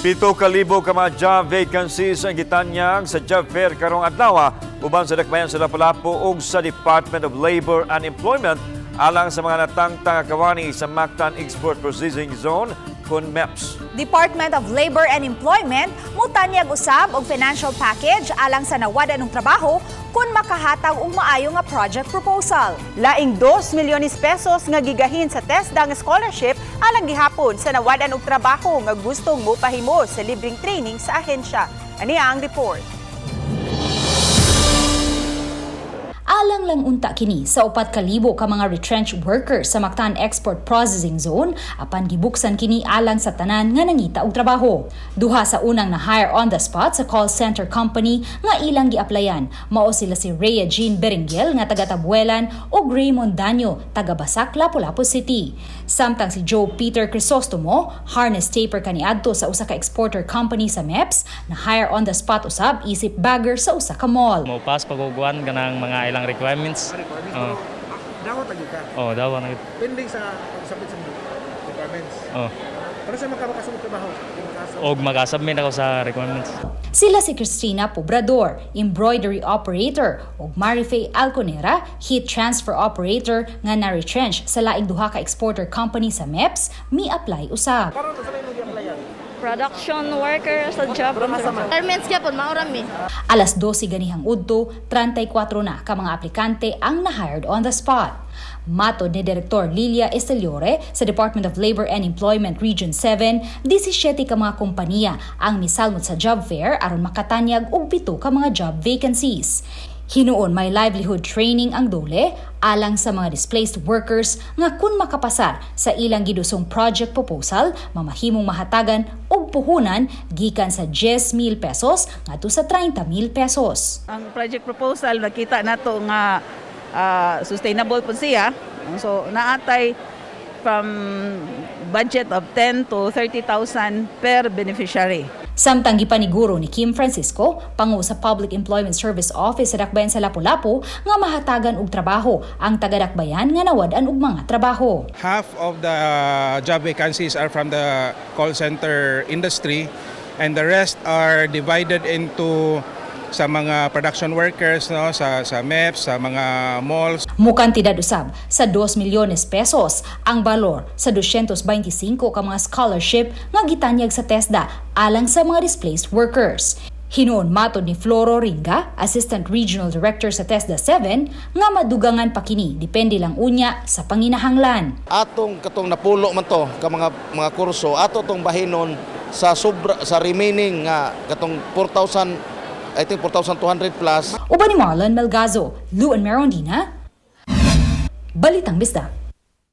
7,000 ka mga job vacancies ang gitanyag sa job fair karong adlaw uban sa Dakbayan sa Lapu-Lapu ug sa Department of Labor and Employment alang sa mga natangtang nga kawani sa Mactan Export Processing Zone kon MEPS. Department of Labor and Employment mutanyag usab og financial package alang sa nawad-an og trabaho kung makahatag og maayo nga project proposal. Laing 2 milyones pesos nga gigahin sa TESDA nga scholarship alang gihapon sa nawad-an og trabaho nga gustong mopahimo sa libreng training sa ahensya. Ani ang report. Alang lang unta kini sa 4,000 ka mga retrenched workers sa Mactan Export Processing Zone apan gibuksan kini alang sa tanan nga nangita og trabaho. Duha sa unang na-hire on the spot sa call center company nga ilang gi-applyan. Mao sila si Rhea Jean Berenguel nga taga Tabuelan ug Raymond Danyo taga Basak, Lapu-Lapu City. Samtang si Joe Peter Crisostomo, harness taper kaniadto sa usa ka exporter company sa MEPS, na hire on the spot usab isip bagger sa usa ka mall. Mo pass pag kanang mga ilang requirements. Requirements. Oh. Pero dawat lagi ka. Oh, dawa na gid. Pending sa pagsubmit sa requirements. Oh. Para sa makakasabot trabaho. Yung makasabot. Og makasubmit ako sa requirements. Sila si Christina Pobrador, embroidery operator, ug Marife Alconera, heat transfer operator nga na-retrench sa laing duha ka exporter company sa MEPS, mi-apply usab. Karon sa may mag-applyan. Production worker sa job. Requirements gyapon mao ra mi. Alas 12 ganihang udto, 34 na ka mga aplikante ang na-hired on the spot. Matod ni Direktor Lilia Esteliore sa Department of Labor and Employment Region 7, 17 ka mga kompanya ang misalmot sa job fair aron makatanyag og 7 ka mga job vacancies. Hinuon may livelihood training ang DOLE alang sa mga displaced workers nga kun makapasar sa ilang gidusong project proposal, mamahimong mahatagan og puhunan gikan sa 10,000 pesos ngadto sa 30,000 pesos. Ang project proposal, nakita nato nga sustainable po siya. So naatay from budget of 10 to 30,000 per beneficiary. Samtang gipaniguro ni Kim Francisco, pangu sa Public Employment Service Office sa Dakbayan sa Lapu-Lapu, nga mahatagan og trabaho ang taga-Dakbayan nga nawad-an og mga trabaho. Half of the job vacancies are from the call center industry and the rest are divided into sa mga production workers, no, sa MEPS, sa mga malls. Mukantidad usab sa 2 milyones pesos ang balor sa 225 ka mga scholarship nga gitanyag sa TESDA alang sa mga displaced workers. Hinuon matod ni Floro Ringa, Assistant Regional Director sa TESDA 7, nga madugangan pa kini depende lang unya sa panginahanglan. Atong katong napulo man to ka mga kurso, ato tong bahinon sa sobra sa remaining nga katong 4,000, I think 4,200 plus. Uban ni Marlon Melgazo, Luan Merondina, Balitang Bisdak.